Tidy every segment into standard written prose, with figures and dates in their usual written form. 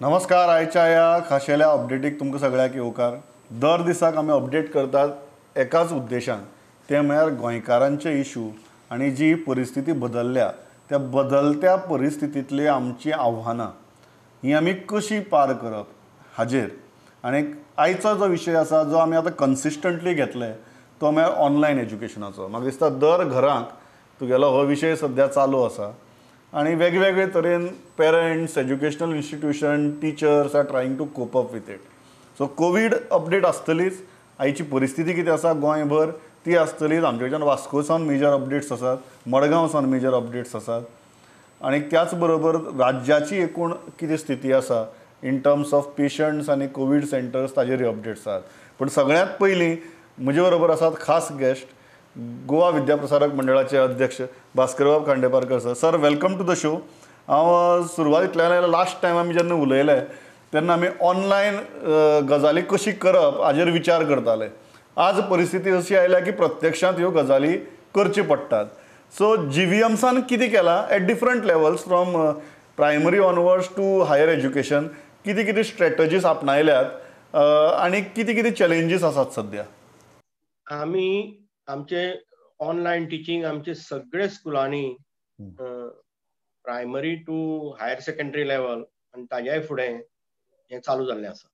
नमस्कार. आयच्या ह्या खाशेल्या अपडेटीक तुमकां सगळ्यांक येवकार. दर दिसाक आमी अपडेट करतात एकाच उद्देशान, तें म्हळ्यार गोंयकारांचे इशू आनी जी परिस्थिती बदलल्या त्या बदलत्या परिस्थितींतली आमची आव्हानां ही आमी कशी पार करप हाजेर. आनी आयचो जो विशय आसा जो आमी आतां कन्सिस्टंटली घेतले तो म्हळ्यार ऑनलायन एज्युकेशनाचो. म्हाका दिसता दर घरांक तुगेलो हो विशय सद्या चालू आसा आनी वेगवेगळे तरेन parents, educational institution, teachers are trying to cope up with it. So COVID update आसतलीच, आयची परिस्थिती कितें आसा गोंयभर ती आसतलीच. आमचे कडच्यान वास्को सावन मेजर अपडेट्स आसात, मडगांव सावन मेजर अपडेट्स आसात आनी त्याच बरोबर राज्याची एकूण कितें स्थिती आसा इन टर्म्स ऑफ पेशंट्स आनी कोवीड सेंटर्स ताजेरय अपडेट्स आसात. पूण सगळ्यांत पयलीं म्हजे बरोबर आसात खास गेस्ट, गोवा विद्याप्रसारक मंडळाचे अध्यक्ष भास्करबाब Khandeparkar sir. Sir, welcome to the show. हांव सुरवातींतल्यान लास्ट टायम आमी जेन्ना उलयले तेन्ना आमी ऑनलायन गजाली कशी करप हाजेर विचार करताले. आज परिस्थिती अशी आयल्या की प्रत्यक्षांत ह्यो गजाली करच्यो पडटात. सो जीव्हीएम्सान कितें केलां at different levels from primary onwards to higher education, कितें कितें स्ट्रेटजीस आपणायल्यात आनी कितें कितें चॅलेंजीस आसात सद्या? आमी आमचे ऑनलायन टिचींग आमचे सगळे स्कुलांनी primary to higher secondary level आनी ताज्याय फुडें हें चालू जाल्लें आसा.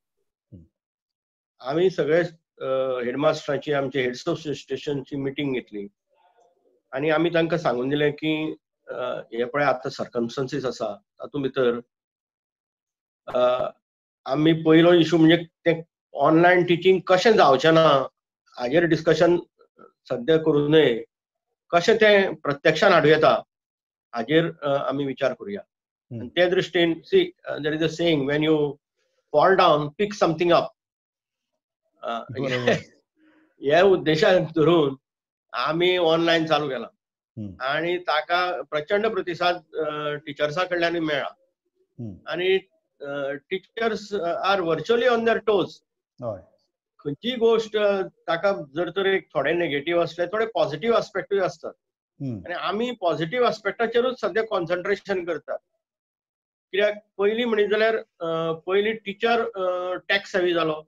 आमी सगळे हेडमास्टरांची, आमचे हेड्स ऑफ स्टेशनची मिटींग घेतली आनी आमी तांकां सांगून दिलें की हे पळय आतां सर्कमस्टन्सीस आसा तातूंत भितर आमी पयलो इशू म्हणजे तें ऑनलायन टिचींग कशें जावचें ना हाजेर डिस्कशन सद्या करूं नये, कशें तें प्रत्यक्षान हाडूं येता हाजेर आमी विचार करुया. आनी ते दृश्टीन see there is a saying, when you fall down pick something up. हे उद्देशान धरून आमी ऑनलायन चालू केलां आनी ताका प्रचंड प्रतिसाद टिचर्सां कडल्यानूय मेळ्ळा आनी teachers are virtually on their toes. खंयचीय गोश्ट ताका जर तर एक थोडे नेगेटीव आसले थोडे पॉझिटिव्ह आस्पेक्टूय आसतात आनी आमी पॉझिटिव्ह आस्पेक्टाचेरूच सद्या कॉन्सन्ट्रेशन करतात. कित्याक पयलीं म्हणीत जाल्यार पयलीं टिचर टॅक्स सेवी जालो,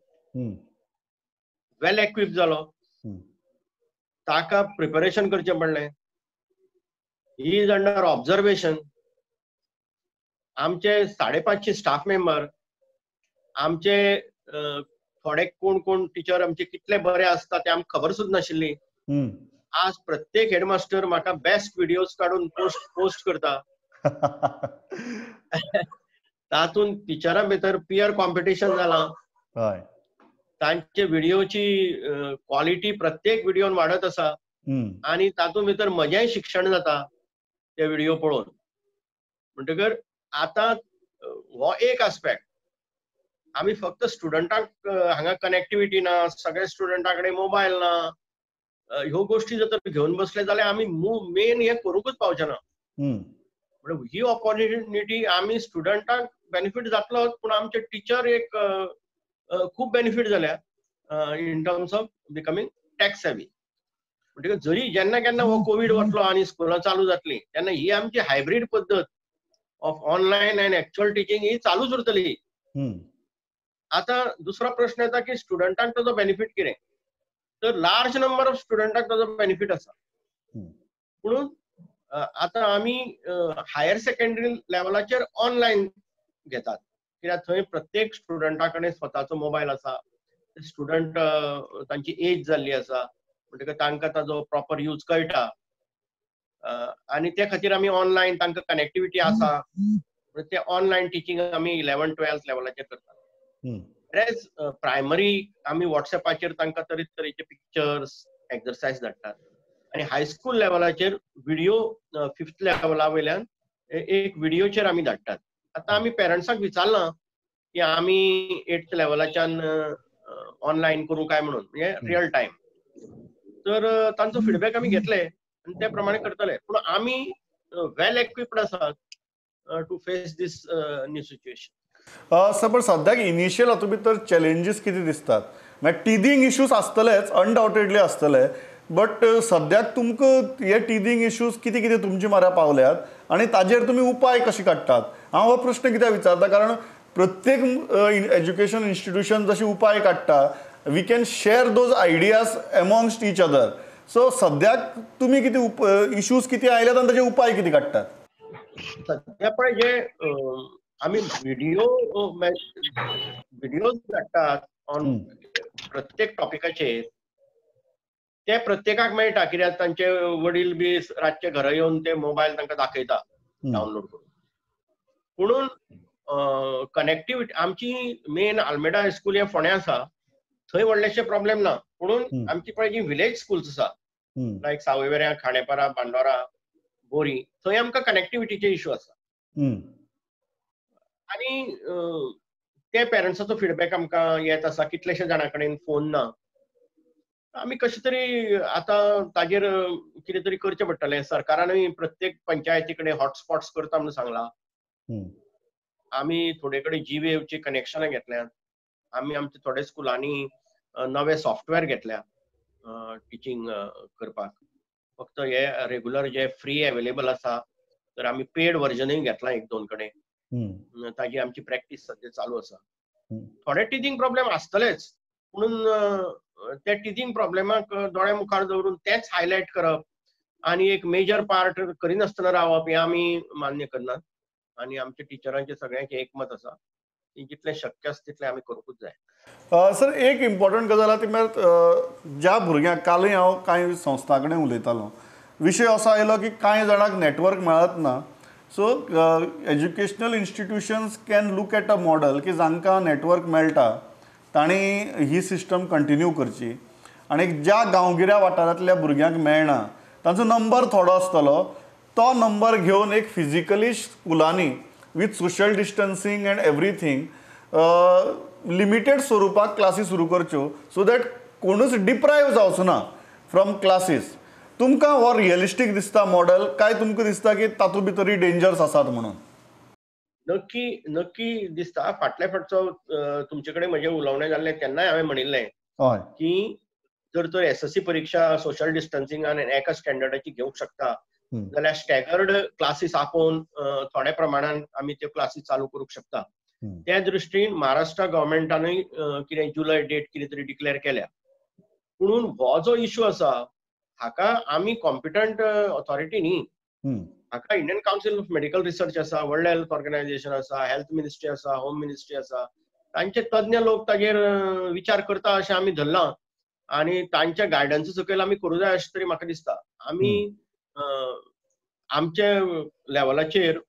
वेल एक्विप जालो, ताका प्रिपरेशन करचें पडलें, he is under observation. आमचे 550 स्टाफ मेंबर, आमचे थोडे कोण कोण टिचर आमचे कितले बरे आसता ते आमकां खबर सुद्दां नाशिल्ली. आज प्रत्येक हेडमास्टर म्हाका बेस्ट व्हिडियोज काडून पोस्ट करता. तातूंत टिचरां भितर पियर कॉम्पिटिशन जालां, तांचे व्हिडियोची क्वॉलिटी प्रत्येक व्हिडियोन वाडत आसा आनी तातूंत भितर म्हजेंय शिक्षण जाता ते व्हिडियो पळोवन. म्हणटकर आतां हो एक आस्पेक्ट. आमी फक्त स्टुडंटांक हांगा कनेक्टिविटी ना, सगळे स्टुडंटा कडेन मोबायल ना, ह्यो गोश्टी जर तर घेवन बसले जाल्यार आमी मेन हें करूंकच पावचे ना. म्हणून ही ऑपॉर्च्युनिटी आमी स्टुडंटांक बेनिफीट जातलोच, पूण आमचे टिचर एक खूब बेनिफीट जाल्या in terms of becoming tech savvy. म्हणटकच जरी जेन्ना केन्ना हो कोवीड वतलो आनी स्कुलां चालू जातलीं तेन्ना ही आमची हायब्रीड पद्दत of online and actual teaching ही चालूच उरतली. आतां दुसरो प्रश्न येता की स्टुडंटांक ताजो बेनिफीट कितें, तर लार्ज नंबर ऑफ स्टुडंटांक ताजो बेनिफीट आसा. पुणून आतां आमी हायर सेकंडरी लेवलाचेर ऑनलायन घेतात कित्याक थंय प्रत्येक स्टुडंटा कडेन स्वताचो मोबायल आसा, स्टुडंट तांची एज जाल्ली आसा म्हणटकच तांकां ताजो प्रॉपर यूज कळटा आनी ते खातीर आमी ऑनलायन तांकां कनेक्टिविटी आसा ते ऑनलायन टिचींग आमी 11th 12th लेवलाचेर करतात. वेरेज प्रायमरी आमी वॉट्सएपाचेर तांकां तरेतरेचे पिक्चर्स एक्सरसायज धाडटात आनी हायस्कूल लेवलाचेर व्हिडियो 5th लेवला वयल्यान एक व्हिडियोचेर आमी धाडटात. आतां आमी पेरंट्सांक विचारलां की आमी 8th लेवलाच्यान ऑनलायन करूं काय म्हणून, म्हणजे रियल टायम, तर तांचो फिडबॅक आमी घेतले आनी ते प्रमाणे करतले. पूण आमी वेल एक्विप्ड आसात to face this new situation. Sir, पण सद्याक इनिशियल हातूंत भितर चॅलेंजीस कितें दिसतात? म्हळ्यार टिदींग इश्यूज आसतलेच, अनडावटेडली आसतले, बट सद्याक तुमकां हे टिदींग इश्यूज कितें कितें तुमचे म्हऱ्या पावल्यात आनी ताजेर तुमी उपाय कशे काडटात? हांव हो प्रश्न कित्याक विचारता, कारण प्रत्येक एज्युकेशन इन्स्टिट्यूशन जशे उपाय काडटा, we can share those ideas amongst each other. So सद्याक तुमी कितें इश्यूज कितें आयल्यात आनी ताचे उपाय कितें काडटात? सद्या पळय जे आमी व्हिडियोज काडटात ऑन प्रत्येक टॉपिकाचेर, ते प्रत्येकाक मेळटा, कित्याक तांचे वडील बी रातचे घरा येवन ते मोबायल तांकां दाखयता डावनलोड करून. पुणून कनेक्टिविटी आमची मेन आल्मेडा हायस्कूल हे फोंड्या आसा, थंय व्हडलेशे प्रॉब्लेम ना. पुणून आमची पळय जी विलेज स्कूल्स आसा लायक सावयवेऱ्यां, खांडेपारा, बांडोरा, बोरी, थंय आमकां कनेक्टिविटीचे इशू आसा. आनी ते पेरंट्साचो फिडबॅक आमकां येत आसा, कितलेशे जाणां कडेन फोन ना. आमी कशें तरी आतां ताजेर कितें तरी करचें पडटलें. सरकारानूय प्रत्येक पंचायती कडेन हॉटस्पॉट्स करता म्हणून सांगलां. आमी थोडे कडेन जी वेवची कनेक्शनां घेतल्यात. आमी आमच्या थोड्या स्कुलांनी नवे सॉफ्टवेअर घेतल्या टिचींग करपाक. फक्त हे रेगुलर जे फ्री अवेलेबल आसा तर आमी पेड वर्जनूय घेतलां एक दोन कडेन. ताजी आमची प्रॅक्टीस सद्या चालू आसा. थोडे टिचींग प्रॉब्लेम आसतलेच, पुणून त्या टिचींग प्रॉब्लेमाक दोळ्या मुखार दवरून तेच हायलायट करप आनी एक मेजर पार्ट करिनासतना रावप हें आमी मान्य करनात. आनी आमच्या टिचरांचें सगळ्यांचें एकमत आसा की जितलें शक्य आसा तितलें आमी करूंकूच जाय. सर, एक इम्पॉर्टंट गजाल आहा ती म्हळ्यार ज्या भुरग्यांक, कालूय हांव कांय संस्थां कडेन उलयतालो, विशय असो आयलो की कांय जाणांक नॅटवर्क मेळत ना. So educational institutions can look at a model की जांकां नॅटवर्क मेळटा तांणी ही सिस्टम कंटिन्यू करची, आनी ज्या गांवगिऱ्या वाठारांतल्या भुरग्यांक मेळना तांचो नंबर थोडो आसतलो, तो नंबर घेवन एक फिजिकली स्कुलांनी with social distancing and everything limited स्वरुपाक क्लासी सुरू करच्यो, सो that कोणूच डिप्रायव जावचो ना फ्रॉम क्लासीस. तुमकां हो रियलिस्टीक दिसता मॉडल काय तुमकां दिसता की तातूंत भितरूय डेंजर्स आसात म्हणून? नक्की नक्की दिसता. फाटल्या फाटचो तुमचे कडेन म्हजें उलोवणें जाल्लें तेन्नाय हांवें म्हणिल्लें की जर तर एसएससी परिक्षा सोशल डिस्टन्सिंगान एका स्टँडर्डाची घेवंक शकता जाल्यार स्टॅगर्ड क्लासीस आपोवन थोड्या प्रमाणान आमी त्यो क्लासीस चालू करूंक शकता. त्या दृश्टीन महाराष्ट्र गव्हर्मेंटानूय कितें जुलय डेट कितें तरी डिक्लेअर केल्या. पुणून हो जो इशू आसा हाका आमी कॉम्पिटंट ऑथॉरिटी न्ही. हाका Indian Council of Medical Research आसा, वर्ल्ड हेल्थ ऑर्गनायझेशन आसा, हेल्थ मिनिस्ट्री आसा, होम मिनिस्ट्री आसा, तांचे तज्ञ लोक ताजेर विचार करता अशें आमी धरलां आनी तांच्या गायडन्सा सकयल आमी करूं जाय अशें तरी म्हाका दिसता. आमी आमच्या लेवलाचेर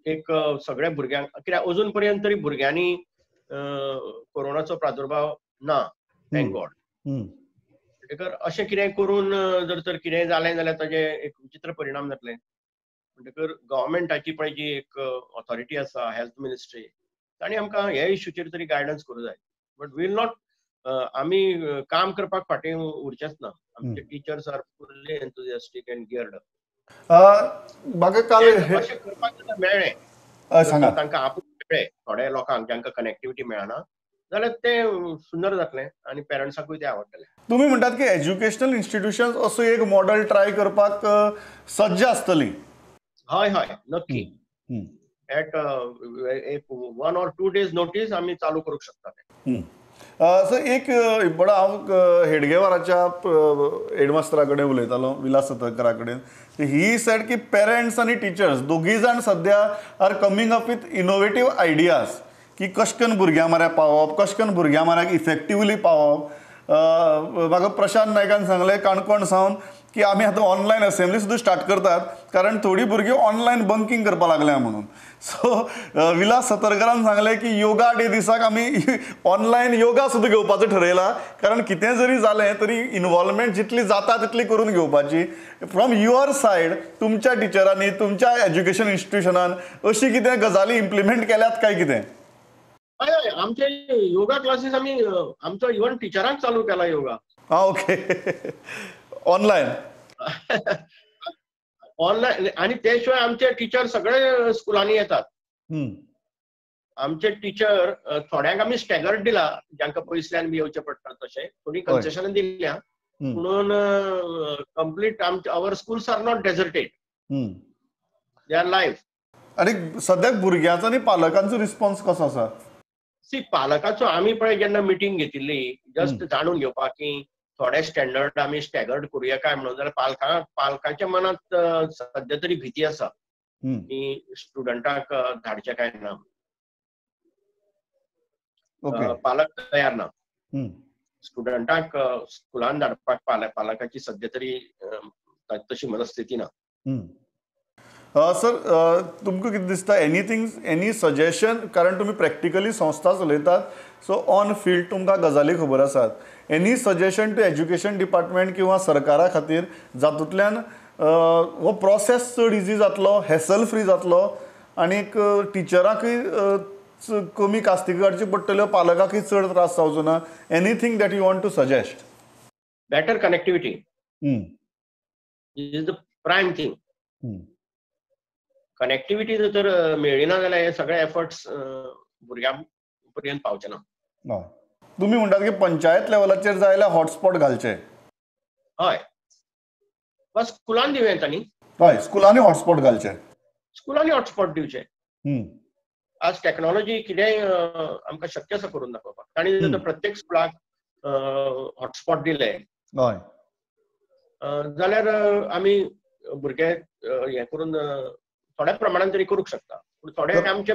एक सगळ्या भुरग्यांक, कित्याक अजून पर्यंत तरी भुरग्यांनी कोरोनाचो प्रादुर्भाव ना, thank God. म्हणटकर अशें कितें करून जर तर कितें जालें जाल्यार ताजे एक विचित्र परिणाम जातले. म्हणटकर गव्हर्मेंटाची पळय जी एक ऑथॉरिटी आसा हेल्थ मिनिस्ट्री, तांणी आमकां ह्या इश्यूचेर तरी गायडन्स करूं जाय. बट will not, आमी काम करपाक फाटीं उरचेच ना. आमचे teachers are fully enthusiastic and geared. म्हाका काल अशें करपाक मेळ्ळें, तांकां आपूण मेळ्ळें थोड्या लोकांक जांकां कनेक्टिविटी मेळना जाल्यार तें सुंदर जातलें आनी पेरंट्साकूय तें आवडटलें. तुमी म्हणटात की एज्युकेशनल इन्स्टिट्यूशन्स असो एक मॉडल ट्राय करपाक सज्ज आसतली? हय हय, नक्की. एट एक 1 or 2 days notice आमी चालू करूंक शकता. सर, एक बडो हांव हेडगेवाराच्या हेडमास्टरा कडेन उलयतालो, विलास सतरकरा कडेन. ही सेड की पेरंट्स आनी टिचर्स दोगूय जाण सद्या are coming up with innovative ideas की कशें करून भुरग्यां म्हऱ्याक पावप, कशें करून भुरग्यां म्हऱ्याक इफेक्टिवली पावप. म्हाका प्रशांत नायकान सांगलें काणकोण सावन की आमी आतां ऑनलायन असेंब्ली सुद्दां स्टार्ट करतात, कारण थोडीं भुरगीं ऑनलायन बंकींग करपाक लागल्या म्हणून. सो विलास सतरकरान सांगलें की योगा डे दिसाक आमी ऑनलायन योगा सुद्दां घेवपाचो ठरयला, कारण कितें जरी जालें तरी इनवॉल्वमेंट जितली जाता तितली करून घेवपाची. फ्रॉम your side तुमच्या टिचरांनी, तुमच्या एज्युकेशन इन्स्टिट्युशनान अशी कितें गजाली इम्प्लिमेंट केल्यात काय कितें? हय हय, आमचे योगा क्लासीस आमी आमचो इवन टिचरांक चालू केला योगा. आं, ओके, ऑनलायन ऑनलायन. आनी ते शिवाय आमचे टिचर सगळे स्कुलांनी येतात. आमचे टिचर थोड्यांक आमी स्टॅगर्ड दिला, जांकां पयसल्यान बी येवचें पडटा तशें थोडी कन्सेशनां दिल्या, पुणून कंप्लीट आमचे our schools are not deserted, they are live. आनी सद्याक भुरग्यांचो आनी पालकांचो रिस्पॉन्स कसो आसा? सी, पालकाचो आमी पळय जेन्ना मिटींग घेतिल्ली जस्ट जाणून घेवपाक की थोडे स्टँडर्ड आमी स्टॅगर्ड करुया काय म्हणून, जाल्यार पालकांच्या मनांत सद्या तरी भीती आसा की स्टुडंटाक धाडचे काय ना, पालक तयार ना स्टुडंटाक स्कुलान धाडपाक, पालकाची सद्या तरी तशी मनस्थिती ना. सर, तुमकां कितें दिसता, एनीथींग एनी सजेशन, कारण तुमी प्रॅक्टिकली संस्था चलयतात, सो ऑन फिल्ड तुमकां गजाली खबर आसात, any suggestion to education department किंवा सरकारा खातीर जातूंतल्यान हो प्रोसेस चड इजी जातलो, हॅसल फ्री जातलो आनीक टिचरांकय कमी कास्ती काडची पडटल्यो, पालकांकय चड त्रास जावचो ना, anything that you want to suggest? Better connectivity is the prime thing. Connectivity जर मेळ्ळी ना जाल्यार हे सगळे एफर्ट्स भुरग्यां पर्यंत पावचे ना. तुमी म्हणटात की पंचायत लेवलाचेर जाय जाल्यार हॉटस्पॉट घालचे. हय, बस स्कुलान दिवं येता न्ही. हय, स्कुलांनी हॉटस्पॉट घालचे, स्कुलांनी हॉटस्पॉट दिवचे. आज टॅक्नॉलॉजी कितेंय आमकां शक्य आसा करून दाखोवपाक. तांणी जर प्रत्येक स्कुलाक हॉटस्पॉट दिले जाल्यार आमी भुरगे हें करून थोड्या प्रमाणान तरी करूंक शकता. पूण थोडे आमचे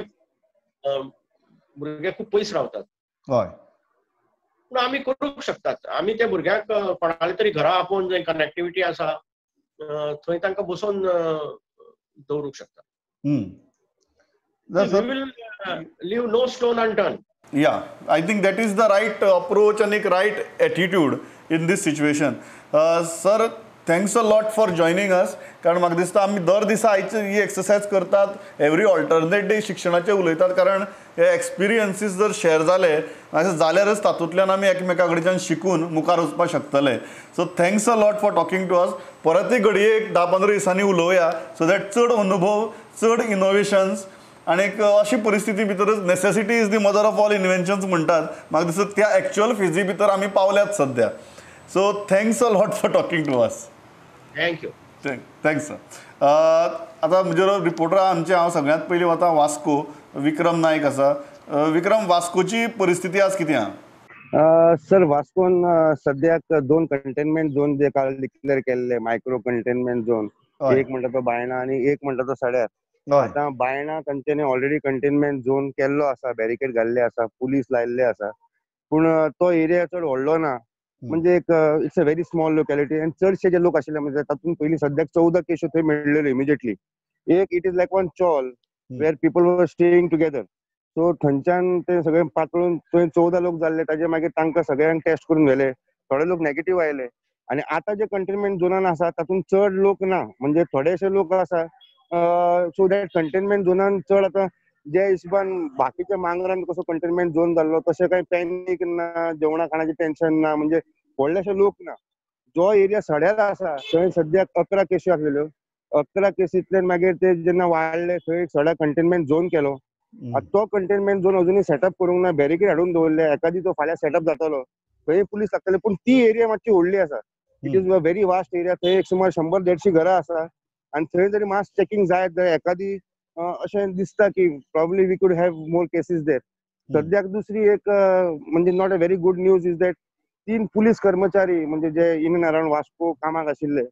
भुरगे खूब पयस रावतात, पूण आमी करूंक शकतात. आमी त्या भुरग्यांक कोणाले तरी घरा आपोवन जंय कनेक्टिविटी आसा थंय तांकां बसोवन दवरूंक शकता. We will leave no stone unturned. Yeah, I think that is the right approach and right attitude in this situation. Sir, thanks a lot for joining us. कारण म्हाका दिसता आमी दर दिसा आयची ही एक्सरसायज करतात, एवरी ऑल्टरनेट डे शिक्षणाचे उलयतात, कारण हे एक्सपिरियन्सीस जर शेअर जाले अशें जाल्यारच तातूंतल्यान आमी एकमेका कडच्यान शिकून मुखार वचपाक शकतले. So thanks a lot for talking to us. परतय घडये एक 10-15 दिसांनी उलोवया, सो that चड अनुभव, चड इनोवेशन्स आनी एक अशी परिस्थिती भितरच necessity is the mother of all inventions म्हणटात, म्हाका दिसता त्या एक्च्युअल फेजी भितर आमी पावल्यात सद्या. So thanks a lot for talking to us. Thank you. Thanks sir. आतां म्हजे रिपोर्टर आमचे, हांव सगळ्यांत पयलीं वता वास्को, विक्रम नायक आसा. विक्रम, वास्कोची परिस्थिती आज कितें आहा? सर, वास्कोन सद्याक 2 कंटेनमेंट झोन जे काल डिक्लेअर केल्ले, मायक्रो कंटेनमेंट झोन, एक म्हणटा तो बायणा आनी एक म्हणटा तो सड्यार. आतां बायणा तांच्यानी ऑलरेडी कंटेनमेंट झोन केल्लो आसा, बॅरिकेड घाल्ले आसा, पुलीस लायल्ले आसा, पूण तो एरिया चड व्हडलो ना, म्हणजे एक it's a very small locality. आनी चडशे जे लोक आशिल्ले म्हणजे तातूंत पयलीं सद्याक 14 केशी थंय मेळ्ळेल्यो इमिजिएटली. एक it is like one chawl where people were staying together, so थंयच्यान ते सगळे पातळून थंय 14 लोक जाल्ले. ताजे मागीर तांकां सगळ्यांक टेस्ट करून व्हेले, थोडे लोक नेगेटीव आयले. आनी आतां जे कंटेनमेंट झोनान आसा तातूंत चड लोक ना, म्हणजे थोडेशे लोक आसा. सो that containment झोनान चड आतां जे हिशोबान बाकीच्या मांगरान कसो कंटेनमेंट झोन जाल्लो तशें कांय पॅनीक ना, जेवणा खाणाचें टेन्शन ना, म्हणजे व्हडलेशे लोक ना. जो एरिया सड्यार आसा थंय सद्याक 11 केशी आसलेल्यो, 11 केसींतल्यान मागीर ते जेन्ना वाडले थंय सड्या कंटेनमेंट झोन केलो. तो कंटेनमेंट झोन अजुनूय सेटअप करूंक ना, बॅरिकेड हाडून दवरले, एकादी तो फाल्यां सेटअप जातलो, थंय पुलीस लागतले. पूण ती एरिया मातशी व्हडली आसा, it is a very vast area. थंय एक सुमार 100-150 घरां आसा आनी थंय जरी मास चॅकिंग जायत जाल्यार एकादी अशें दिसता की probably we could have more cases there. सद्याक दुसरी एक म्हणजे not a very good news is that 3 police कर्मचारी म्हणजे जे इन एंड अराउंड वास्को कामाक आशिल्ले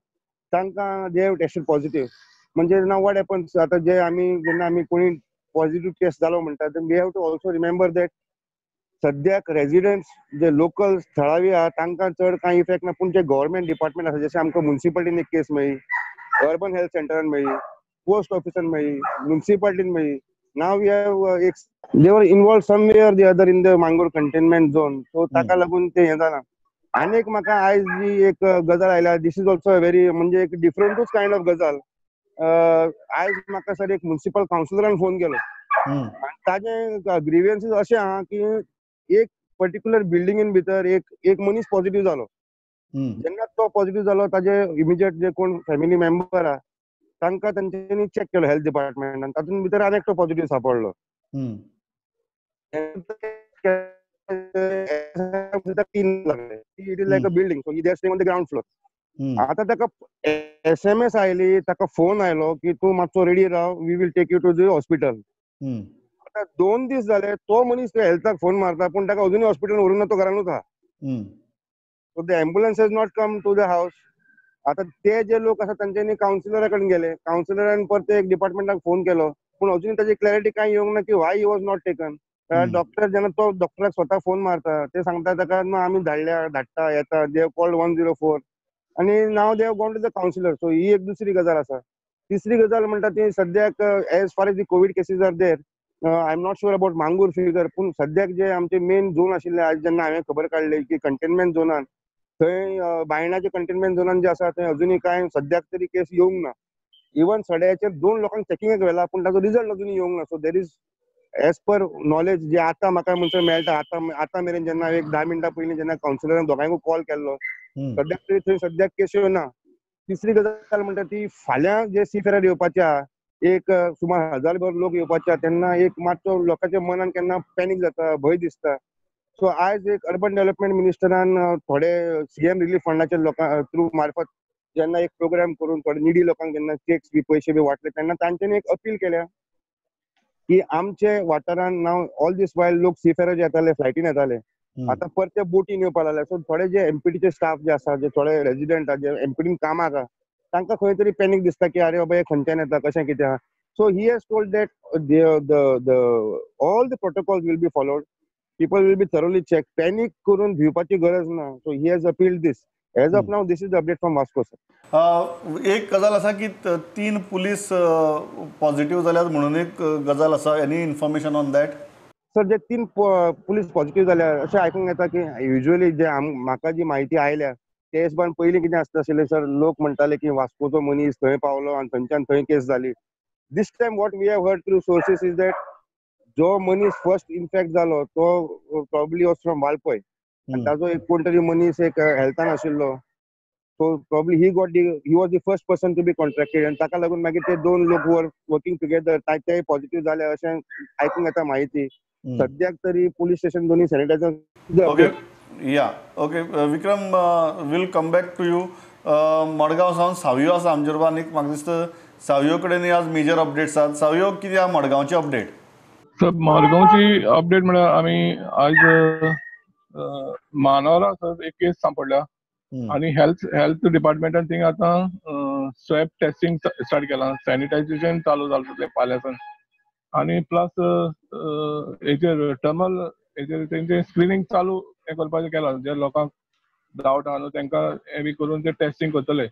तांकां they have tested positive. म्हणजे नाव what happens आतां जे आमी जेन्ना आमी कोणी पॉझिटिव्ह टेस्ट जालो म्हणटा, we have to also remember that सद्याक रेजिडंट्स जे लोकल थळावी आहा तांकां चड कांय इफेक्ट ना, पूण जे गव्हर्मेंट डिपार्टमेंट आसा जशें आमकां मुन्सिपालिटीन एक केस मेळ्ळी, अर्बन हेल्थ सेंटरान मेळ्ळी, पोस्ट ऑफिसान मेळ्ळी, मुन्सिपालिटीन मेळ्ळी. नाव we have एक they were involve somewhere the other in the Mangor containment zone, so ताका लागून ते हें जालां. आनी एक म्हाका आयज जी एक गजाल आयल्या, this is also very म्हणजे एक डिफरंटूच कायंड ऑफ गजाल. आयज म्हाका सर एक मुन्सिपल कावन्सिलरान फोन केलो आनी ताजें ग्रिवियन्सीस अशें आहा की एक पर्टिक्युलर बिल्डिंगेन भितर एक मनीस पॉझिटिव्ह जालो. जेन्ना तो पॉझिटिव्ह जालो ताजे इमिजिएट जे कोण फॅमिली मेंबर आहा तांकां तांच्यांनी चॅक केलो हेल्थ डिपार्टमेंटान, तातूंत भितर आनी एकटो पॉझिटिव्ह सापडलो. 3 लागले. It is like a building, so they are staying on the ground floor. आतां ताका SMS आयली, ताका फोन आयलो की तूं मातसो ready Rao, we will take you to the hospital. आतां 2 दीस जाले तो मनीस हेल्थाक फोन मारता पूण ताका अजुनूय हॉस्पिटल व्हरूंक ना, तो घरानूच आहा. So the ambulance has not come to the house. आतां ते जे लोक आसा तांच्यांनी कावन्सिलरा कडेन गेले, कावन्सिलरान परते एक डिपार्टमेंटाक फोन केलो पूण अजून ताची क्लॅरिटी कांय येवंक ना की why he was not taken. Doctor जेन्ना तो डॉक्टराक स्वता फोन मारता ते सांगता ताका ना आमी धाडल्या, धाडटा येता, they have called 104 आनी now they have gone to the counsellor. So ही एक दुसरी गजाल आसा. तिसरी गजाल म्हणटा ती सद्याक as far as the COVID cases are there, I am not sure about Mangor figure, पूण सद्याक जे आमचे मेन झोन आशिल्ले आज जेन्ना हांवें खबर काडली की कंटेनमेंट झोनान थंय बायणाचे कंटेनमेंट झोनान जे आसा थंय अजुनूय कांय सद्याक तरी केस येवंक ना. इवन सड्याचेर 2 लोकांक चॅकिंगाक व्हेला पूण ताचो रिजल्ट अजुनूय येवंक ना. So there is as per knowledge जे आतां म्हाका म्हणसर मेळटा, आतां मेरेन जेन्ना एक 10 मिनटां पयलीं जेन्ना कावन्सिलरान दोगांयकूय कॉल केल्लो सद्याक तरी थंय सद्याक केश्यो ना. तिसरी गजाल म्हणटा ती फाल्यां जे सी फेरार येवपाचे आहा एक सुमार 1000 लोक येवपाचे आहा तेन्ना एक मातसो लोकांच्या मनान केन्ना पॅनीक जाता, भंय दिसता. सो आयज एक अर्बन डेव्हलपमेंट मिनिस्टरान थोडे CM relief फंडाच्या लोकां थ्रू मार्फत जेन्ना एक प्रोग्राम करून थोडे निडी लोकांक जेन्ना चेक्स बी पयशे बी वांटले तेन्ना तांच्यांनी एक अपील केल्या की आमचे वाठारान नाव ऑल दीस वायल लोक सी फेरार येताले, फ्लायटीन येताले, आतां परते बोटीन येवपाक लागले. सो थोडे जे MPTचे स्टाफ जे आसा, जे थोडे रेजिडंट आसा, जे MPTन कामाक आहा तांकां खंय तरी पॅनीक दिसता की अरे बाबा हे खंयच्यान येता, कशें कितें आहा. So he has told that the all the protocols will be followed, people will be thoroughly check, panic करून भिवपाची गरज ना. So he has appealed this. As of now this is the update from Vasco sir. एक गजाल आसा की 3 police positive जाल्यात म्हणून एक गजाल आसा, any information on that? Sir J 3 police positive जाल्यार अशें आयकूंक येता की युज्वली जे म्हाका जी म्हायती आयल्या ते हिशोबान पयलीं कितें आसता आशिल्लें सर, लोक म्हणटाले की वास्कोचो मनीस थंय पावलो आनी थंयच्यान थंय केस जाली. This time what we have heard through sources is that जो मनीस फर्स्ट इन्फेक्ट जालो तो प्रॉब्ली वॉज फ्रॉम वाळपय आनी ताजो एक कोण तरी मनीस एक हेल्थान आशिल्लो, so probably he got the he was the first person to be contracted आनी ताका लागून मागीर ते 2 लोक वर वर्किंग टुगेदर ते पॉझिटिव्ह जाले अशें आयकूंक येता म्हायती. सद्याक तरी पुलीस स्टेशन दोन्ही sanitiser. Okay yeah okay Vikram, will come back to you. Madgaon सावन सावयो आसा आमचे बरोबर आनी म्हाका दिसता सावयो कडेन आज मेजर अपडेट्स आसात. सावयो, कितें आहा मडगांवची अपडेट? सर मडगांवची अपडेट म्हळ्यार आमी आयज मानोरा सर एक केस सांपडल्या आनी हेल्थ डिपार्टमेंटान थिंगा आतां स्वॅब टेस्टिंग स्टार्ट केलां, सॅनिटायझेशन चालू जालां फाल्यांसान आनी प्लस हेजेर टर्मल हेजेर तेंचें स्क्रिनींग चालू हें करपाचें केलां, जे लोकांक डावट आहा न्हू तेंकां हें बी करून ते टेस्टिंग करतले.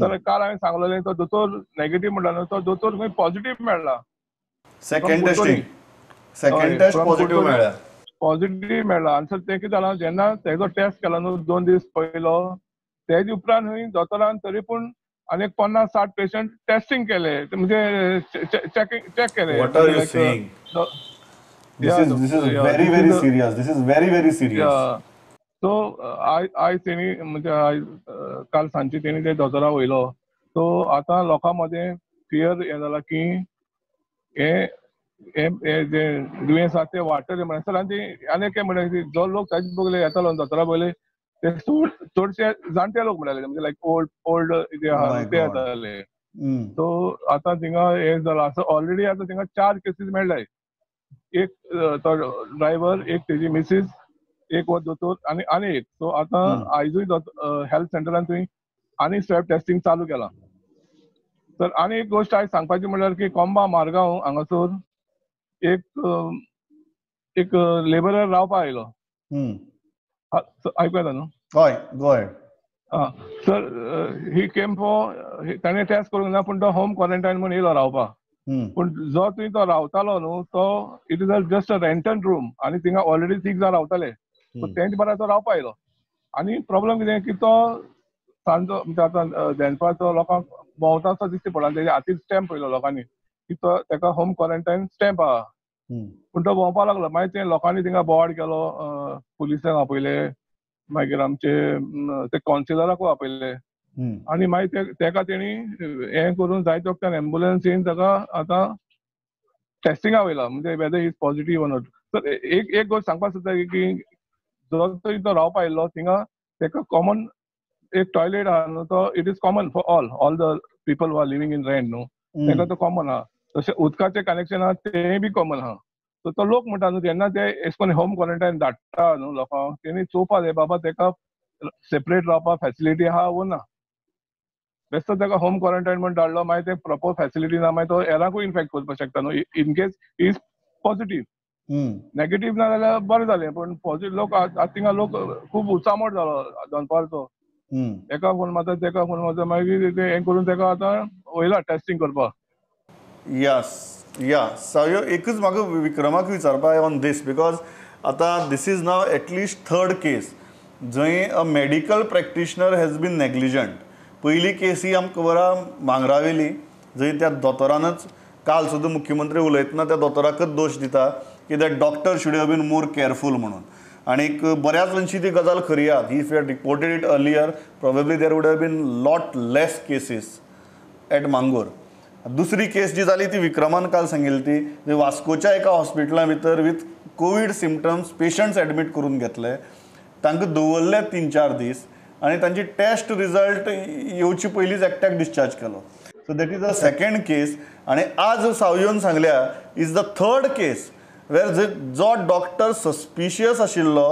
तर काल हांवें सांगलेलें तो दोतोर नेगेटीव म्हणटा न्हू, तो दोतोर खंय पॉझिटीव मेळ्ळा. सेकंड टेस्ट पॉझिटीव मेळ्ळा, पॉझिटीव मेळ्ळा. आनी सर तें कितें जालां, जेन्ना तेजो टेस्ट केला न्हू 2 दीस पयलो तेजे उपरांत खंय दोतोरान तरी पूण आनी 50-60 पेशंट टेस्टिंग केले, म्हणजे चॅक केले. What are you saying? This is very very serious. This is very very serious. So आयज तेणी म्हणजे आयज काल सांजचे तेणी ते दोतोरा वयलो. सो आतां लोकां मदें फियर हें जाला की हें हें जें दुयेंस आसा तें वाडटलें म्हणून. आनी ती आनी एक म्हणटा जो लोक ताजे बगले येतालो दोतोरा बगले ते चडशे जाणटे लोक म्हणटाले, म्हणजे लायक ओल्ड ओल्ड जे आहा ते येताले. सो आतां थिंगा हें जालां. सो ऑलरेडी आतां थिंगा 4 केसीस मेळ्ळे, एक तो ड्रायव्हर, एक तेजी मिसीस, एक हो दोतोर आनी आनी एक. सो आतां आयजूय हेल्थ सेंटरान थंय आनी स्वॅब टेस्टिंग चालू केलां. तर आनी एक गोश्ट आयज सांगपाची म्हणल्यार की कोंबा मारगांव हांगासर एक एक लेबरर रावपा आयलो. आयकूं येता न्हू? हय, go ahead. Sir he came for ताणें टेस्ट करूंक ना पूण तो होम क्वॉरंटायन म्हूण येयलो रावपा. पूण जो थंय तो रावतालो न्हू तो it is a just a rented room आनी थिंगा ऑलरेडी 6 जाण रावताले. सो तेंच बरा तो रावपा आयलो. आनी प्रॉब्लम कितें की तो सांजो म्हणजे आतां दनपारचो लोकांक भोंवता असो दिसता पडला, तेज्या हातीर स्टॅम्प पयलो लोकांनी की तो तेका होम क्वॉरंटायन स्टॅम्प आहा. पूण तो भोंवपाक लागलो. मागीर ते लोकांनी थिंगा बोवाळ केलो, पुलिसांक आपयले, मागीर आमचे ते कावन्सिलराकूय आपयले आनी मागीर तेका तेणी हें करून जायते वखदान एम्बुलन्स येवन ताका आतां टेस्टिंगा वयला, म्हणजे whether is positive or not. तर एक एक गोश्ट सांगपाक सोदता की जो थंय तो रावपा आयिल्लो थिंगा तेका कॉमन एक टॉयलेट आहा न्हू, तो it is common for all the people who are living in rent न्हू, तांकां तो कॉमन आहा. तशें उदकाचें कनेक्शन आहा तेंय बी कॉमन आहा. सो तो लोक म्हणटा न्हू, जेन्ना ते एश कोन होम क्वॉरंटायन धाडटा न्हू लोकांक, तेणी चोवपा जाय बाबा तेका सेपरेट रावपा फॅसिलिटी आहा वो ना. बेश्टो ताका होम क्वॉरंटायन म्हण धाडलो, मागीर ते प्रॉपर फॅसिलिटी ना, मागीर तो हेरांकूय इन्फेक्ट करपाक शकता न्हू in case is positive. Negative ना जाल्यार बरें जालें, पूण पॉझिटिव्ह लोक आतां थिंगा लोक खूब उचामोट जालो दनपारचो, एका फोन मारता तेका फोन मारता, मागीर ते हें करून तेका आतां वयला टेस्टिंग करपाक. यस या सावयो, एकूच म्हाका विक्रमाक विचारपा ऑन these, because आतां this is now at least third case जंय a medical practitioner has been negligent. पयली केस ही आमकां खबर आहा मांगरावेली, जंय त्या दोतोरानच काल सुद्दां मुख्यमंत्री उलयतना त्या दोतोराकच दोश दिता की that doctor should have been more careful म्हणून. आनीक बऱ्याच अंशी ती गजाल खरी आहा. If you had reported it earlier probably there would have been lot less cases at Mangor. दुसरी केस जी जाली ती विक्रमान काल सांगिल्ली ती वास्कोच्या एका हॉस्पिटला भितर with covid symptoms patients admit करून घेतले, तांकां दवरले 3-4 दीस आनी तांची टेस्ट रिजल्ट येवचे पयलींच एकट्याक डिस्चार्ज केलो. So that is a second case. आनी आज सावयोन सांगल्या is the third case where जो डॉक्टर सस्पिशियस आशिल्लो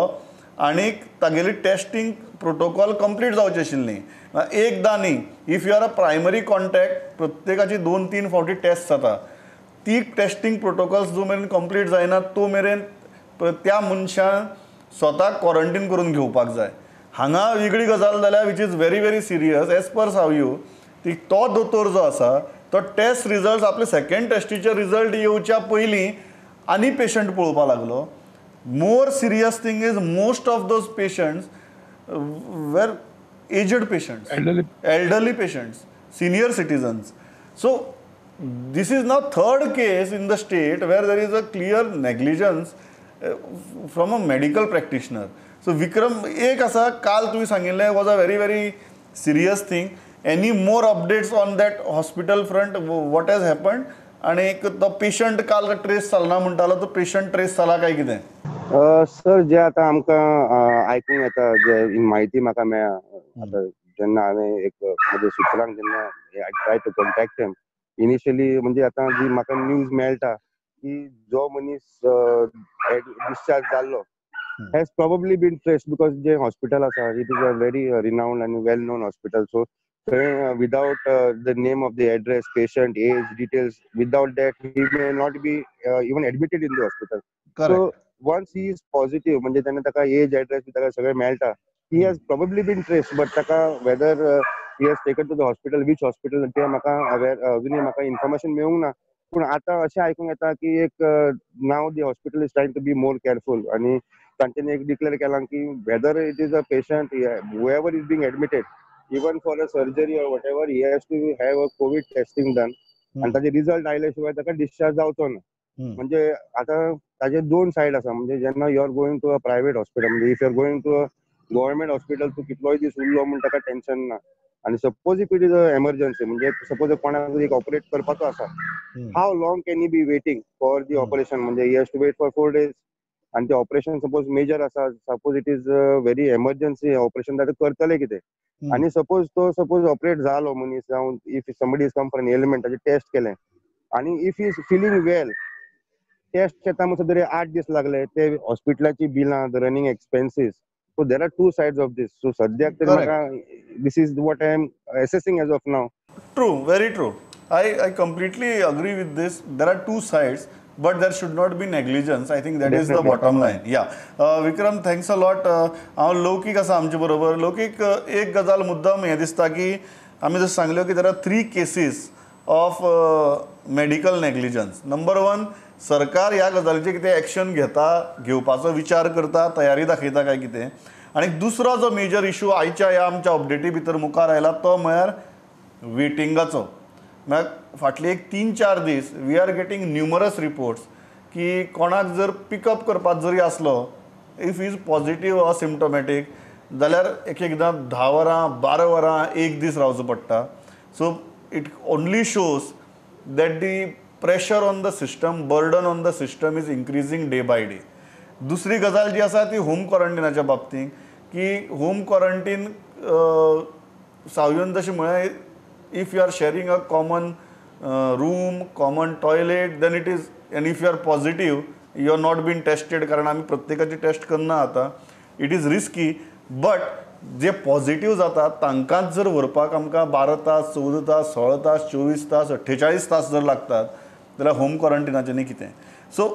आनी तागेली टेस्टिंग प्रोटोकॉल कंप्लीट जावची आशिल्ली. एकदां न्ही, if you are a primary contact प्रत्येकाची 2-3 फावटी टेस्ट जाता, ती टेस्टिंग प्रोटोकॉल्स जो मेरेन कंप्लीट जायना तो मेरेन त्या मनशान स्वताक क्वॉरंटीन करून घेवपाक जाय. हांगा वेगळी गजाल जाल्या which is very very serious as per Savio. ती तो दोतोर जो आसा तो टेस्ट रिजल्ट आपले सेकेंड टेस्टीचे रिजल्ट येवच्या पयलीं आनी पेशंट पळोवपाक लागलो. More serious thing is most of those patients were aged patients, elderly patients, senior citizens. So this is now third case in the state where there is a clear negligence from a medical practitioner. So Vikram, एक आसा काल तुवें सांगिल्लें was a very very serious thing. Any more updates on that hospital front, what has happened? आनी एक तो patient काल trace जालना म्हणटालो, तो पेशंट ट्रेस जाला काय कितें? सर, जे आतां आमकां आयकूंक येता, जे म्हायती म्हाका मेळ्ळा आतां जेन्ना हांवें एक म्हज्या सुत्रांक जेन्ना I try to contact him initially, म्हणजे आतां जी म्हाका न्यूज मेळटा की जो मनीस डिस्चार्ज जाल्लो has probably been traced, because J hospital आसा it is a very renowned आनी वेल नोन हॉस्पिटल. सो थंय without the name of the address, patient, age, details, without that he may not be even admitted in the hospital. So once he is positive, म्हणजे तेन्ना ताका as, address बी ताका सगळें मेळटा. He has probably been traced, but ताका whether he has taken to the hospital, which hospital, तें म्हाका अवेर अजुनूय म्हाका इन्फॉर्मेशन मेळूंक ना. पूण आतां अशें आयकूंक येता की एक now the hospital is trying to be more careful आनी तांच्यांनी एक डिक्लेअर केलां की whether it is a patient, whoever is being admitted even for a surgery or whatever, he has to have a COVID testing done आनी ताजे result आयले शिवाय ताका डिस्चार्ज जावचो ना. म्हणजे आतां ताजे दोन सायड आसा. म्हणजे जेन्ना you are going to a private hospital, म्हणजे if you are going to a government hospital, तूं कितलोय दीस उरलो म्हूण ताका टेन्शन ना. आनी suppose if it is a emergency, म्हणजे सपोज कोणाक एक ऑपरेट करपाचो आसा, how long can he be waiting for the operation? म्हणजे he has to wait for 4 days. आनी ते ऑपरेशन सपोज मेजर आसा, suppose it is very emergency operation, ताका करतले कितें? आनी सपोज तो सपोज ऑपरेट जालो मनीस, जावं if somebody is come for an ailment, ताचें टेस्ट केलें आनी if is feeling well, test येता म्हणसर तरी 8 दीस लागले, ते हॉस्पिटलाची बिलां, the running expenses. So there are two sides of this. So सद्याक तरी म्हाका this is what I am assessing as of now. True, very true. I completely agree with this. There are two sides, but there should not be negligence. I think that is the bottom line. Yeah. Vikram, thanks a lot. हांव लौकीक आसा आमचे बरोबर. लौकीक, एक गजाल मुद्दाम हें दिसता की आमी जशें सांगल्यो की there are 3 cases of medical negligence. Number 1, सरकार ह्या गजालीचेर कितें एक्शन घेता, घेवपाचो विचार करता, तयारी दाखयता काय कितें. आनी दुसरो जो मेजर इशू आयच्या ह्या आमच्या अपडेटी भितर मुखार आयला तो म्हळ्यार वेटिंगाचो. म्हळ्यार फाटले एक 3-4 दीस we are getting numerous reports की कोणाक जर पिकअप करपाक जरी आसलो, if is positive asymptomatic, जाल्यार एक एकदां 10 वरां 12 वरां एक दीस रावचो पडटा. So it only shows that the pressure on the system, burden on the system is increasing day by day. दुसरी गजाल जी आसा ती होम क्वॉरंटिनाच्या बाबतींत, की होम क्वॉरंटीन सावयन तशें म्हळें, if you are sharing a common room, common toilet, then it is, and if you are positive, you are not been tested, कारण आमी प्रत्येकाची टेस्ट करना आतां, it is risky. But J positive जातात तांकांच जर व्हरपाक आमकां 12 तास, 14 तास, 16 तास, 24 तास, 48 तास जर लागतात जाल्यार होम क्वॉरंटिनाचें न्ही कितें. So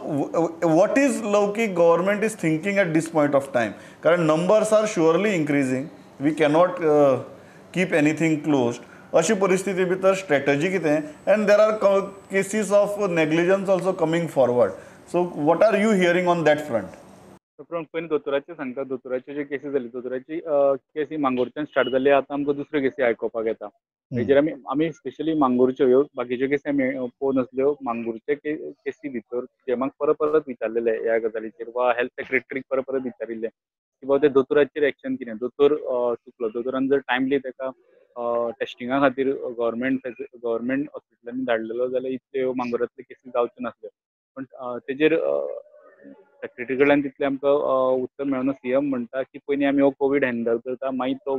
what is Laukik government is thinking at this point of time? कारण numbers are surely increasing, we cannot keep anything closed. अशी परिस्थिती भितर स्ट्रॅटजी कितें? And there are cases of negligence also coming forward. So what are you hearing on that front? पयलीं दोतोराचें सांगता. दोतोराचे जे केसी जाली, दोतोराची केसी मांगोरच्यान स्टार्ट जाली, आतां आमकां दुसऱ्यो केसी आयकुपाक येता. हेजेर आमी स्पेशली मांगोरच्यो ह्यो बाकीच्यो केसी आमी पळोवन नासल्यो. मांगोरचे केसी भितर सीएमाक परत परत विचारलेले ह्या गजालीचेर वा हेल्थ सेक्रेटरीक परत परत विचारिल्लें की बाबा ते दोतोराचेर एक्शन कितें, दोतोर चुकलो, दोतोरान जर टायमली ताका टेस्टिंगा खातीर गव्हर्मेंट हॉस्पिटलांनी धाडलेलो जाल्यार इतल्यो मांगोरांतल्यो केसी जावच्यो नासल्यो. पण तेजेर सेक्रेटरी कडल्यान तितलें आमकां उत्तर मेळना. सीएम म्हणटा की पयलीं आमी हो कोवीड हँडल करता, मागीर तो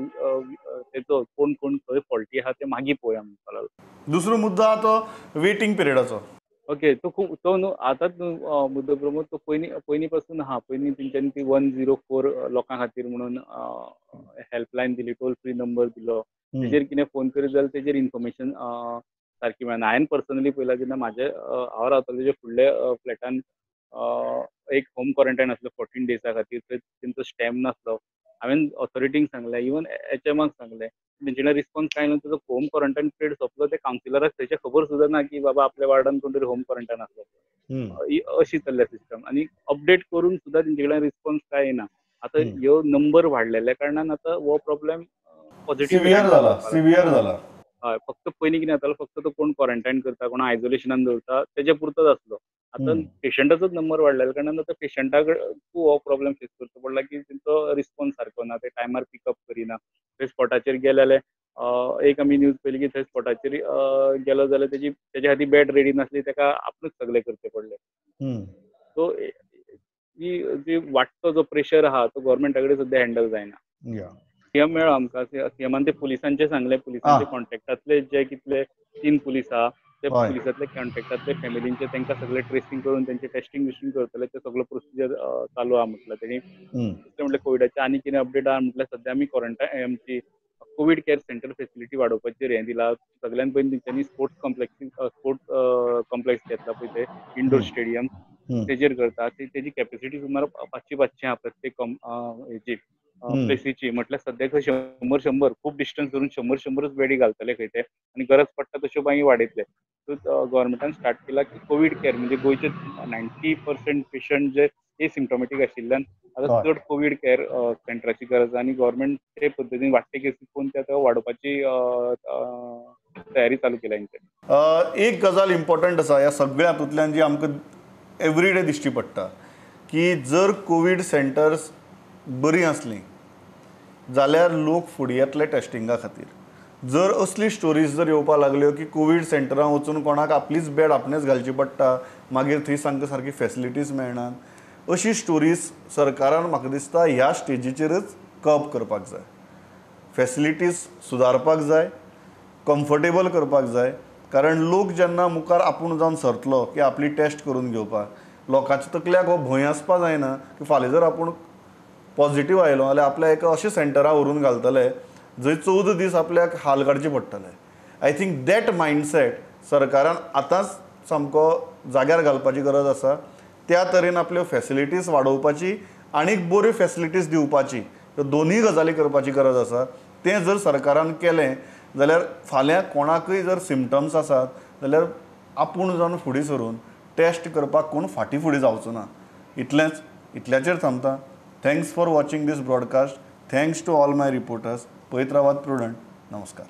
तेचो कोण कोण खंय फॉल्टी आहा ते मागीर पळोवया म्हणपाक लागलो. दुसरो मुद्दो आहा तो वेटींग पिरियडाचो. ओके, तो खूब तो न्हू आतांच न्हू मुद्दो प्रमोद, तो पयलीं पासून आहा. पयलीं तेंच्यांनी ती 104 लोकां खातीर म्हणून हेल्पलायन दिली, टोल फ्री नंबर दिलो, तेजेर कितें फोन करीत जाल्यार तेजेर इन्फॉर्मेशन सारकी मेळना. हांवें पर्सनली पळयलां जेन्ना म्हाजे हांव रावतालो तेजे फुडल्या फ्लॅटान एक होम क्वॉरंटायन आसलो 14 डेजा खातीर, थंय तेंचो स्टॅम्प नासलो. हांवें ऑथॉरिटींक सांगलें, इवन एचएमाक सांगलें, तेंचे कडेन रिस्पॉन्स कांय ना. तेजो होम क्वॉरंटायन पिरियड सोंपलो, ते कावन्सिलराक थंयचें खबर सुद्दां ना की बाबा आपल्या वार्डान कोण तरी होम क्वॉरंटायन आसलो. अशी चल्ल्या सिस्टम आनी अपडेट करून सुद्दां तेंचे कडेन रिस्पॉन्स कांय येना. आतां ह्यो नंबर वाडलेल्या कारणान आतां हो प्रॉब्लेम पॉझिटिव्ह सिवियर जाला. हय, फक्त पयलीं कितें जातालो, फक्त तो कोण क्वॉरंटायन करता, कोण आयसोलेशनान दवरता तेजे पुरतोच आसलो. आतां पेशंटाचोच नंबर वाडलेल्या कारणान आतां पेशंटा हो प्रॉब्लेम फेस करचो पडला की तेंचो रिस्पॉन्स सारको ना, ते टायमार पिकअप करिना. थंय स्पॉटाचेर गेले जाल्यार एक आमी न्यूज पळयली की थंय स्पॉटाचेर गेलो जाल्यार तेजे खातीर बेड रेडी नासली, ताका आपणूच सगळें करचें पडलें. सो ही जी वाडटो जो प्रेशर आहा तो गव्हर्मेंटा कडेन सद्या हँडल जायना. सीएम मेळ्ळो आमकां, सीएमान ते पुलिसांचे सांगलें, पुलिसांचे कॉन्टेक्टांतले जे कितले 3 पुलीस आहा ते पुलिसांतले कॉन्टेक्टांतले फॅमिलींचे तांकां सगळे ट्रेसिंग करून तेंचे टेस्टिंग बिस्टिंग करतले, ते सगळो प्रोसिजर चालू आहा म्हटलं तेणी. दुसरें म्हटल्यार कोविडाचे आनी कितें अपडेट आहा म्हटल्यार सद्या आमी क्वॉरंटायन आमची कोवीड केअर सेंटर फेसिलिटी वाडोवपाचेर हें दिलां. सगळ्यान पयलीं तेंच्यांनी स्पोर्ट्स कॉम्प्लेक्स घेतला पळय, ते इंडोर स्टेडियम तेजेर करता. तेजी कॅपेसिटी सुमार 500-500 आहा प्रत्येक हेजी प्लेसीची. म्हटल्यार सद्याक 100-100 खूब डिस्टन्स धरून 100-100 बेडी घालतले खंय ते, आनी गरज पडटा तश्यो मागीर वाडयतले. सो गव्हर्मेंटान स्टार्ट केला की कोवीड केअर म्हणजे गोंयचे 90% पेशंट जे एसिम्टोमॅटीक आशिल्ल्यान आतां चड कोवीड केअर सेंटराची गरज आनी गव्हर्मेंट ते पद्दतीन वाडटे केसी पळोवन ते आतां वाडोवपाची तयारी चालू केल्या तेंच्यांनी. एक गजाल इम्पॉर्टंट आसा ह्या सगळ्या हातूंतल्यान जी आमकां एवरीडे दिश्टी पडटा की जर कोवीड सेंटर्स बरीं आसलीं जाल्यार लोक फुडें येतले टेस्टिंगा खातीर. जर असली स्टोरीज जर येवपाक लागल्यो की कोवीड सेंटरां वचून कोणाक आपलीच बेड आपणेच घालची पडटा, मागीर थंय सामकां सारकी फेसिलिटीज मेळनात, अशी स्टोरीज सरकारान म्हाका दिसता ह्या स्टेजीचेरच कर्ब करपाक जाय. फेसिलिटीज सुदारपाक जाय, कम्फर्टेबल करपाक जाय, कारण लोक जेन्ना मुखार आपूण जावन सरतलो की आपली टेस्ट करून घेवपाक, लोकांच्या तकल्याक हो भंय आसपा जायना की फाल्यां जर आपूण पॉझिटिव्ह आयलो जाल्यार आपल्या एका अशें सेंटरां व्हरून घालतले जंय 14 दीस आपल्याक हाल काडचे पडटले. I think that mindset सरकारान आतांच सामको जाग्यार घालपाची गरज आसा. त्या तरेन आपल्यो फेसिलिटीज वाडोवपाची आनीक बऱ्यो फेसिलिटीज दिवपाची, ह्यो दोनूय गजाली करपाची गरज आसा. तें जर सरकारान केलें जाल्यार फाल्यां कोणाकूय जर सिमटम्स आसात जाल्यार आपूण जावन फुडें सरून टेस्ट करपाक कोण फाटीं फुडें जावचो ना. इतलेंच, इतल्याचेर थांबता. Thanks for watching this broadcast. Thanks to all my reporters. पळयत रावात प्रुडंट. नमस्कार.